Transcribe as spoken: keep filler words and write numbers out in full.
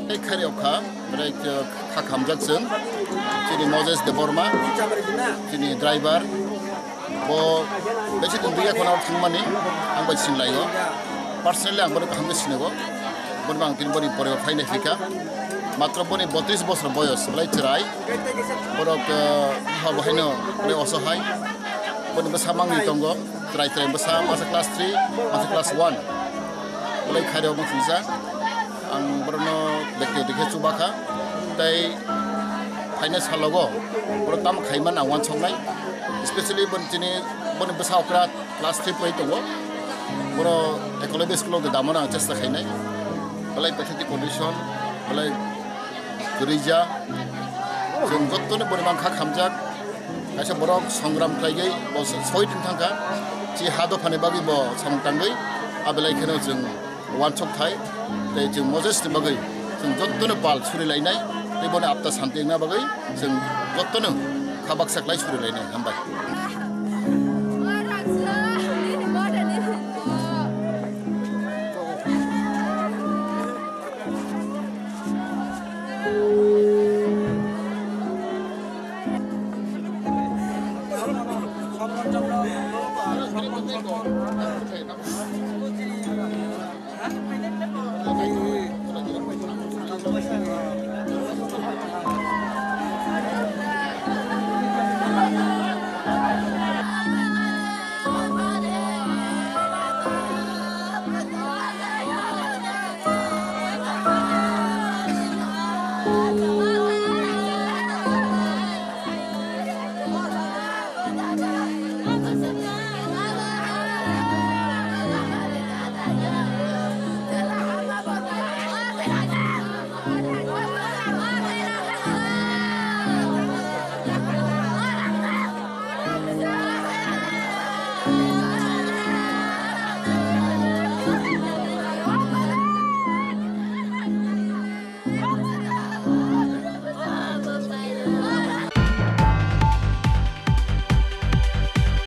Tei khari okha, berai kha khamjak chwng, chini Moses Debbarma, chini driver, bo besi din dui khona thangmani, ang bai sinlaio. Personally ang bono kaham khe sinigo, bono ang tin boni pore phainai phika, matro boni botris bosor boyos, belai chwrai, borok, eh, ha bo haino belai osohai, boni bwsa mangni tongo. Chwrai chwrai bwsa, masa class three, masa class one. Belai khairok wng swijak. Ang borokno bekti dikhe chubakha. Tei phaina salogo borok tamo khaiman ang uansuknai. Especially boni chini, boni bwsa okra class three pori tongo. Boro ekolobi school o damano ang chesta khainai. Belai pathetic condition, belai kwrwija. Chwng jottoni boni mang kha khamjak. Kaisa borok songram khlaigwi bo soi thang thangkha. Chi ha dophani bagwi bo samung tangwi a belai kheno chwng uansuk thai. Tei chwng Moses ni bagwi chwng jottono pal suri lainai. Tei boni apta santi wngna bagwi chwng jottono kha baksa khlai suri lainai. Hambai.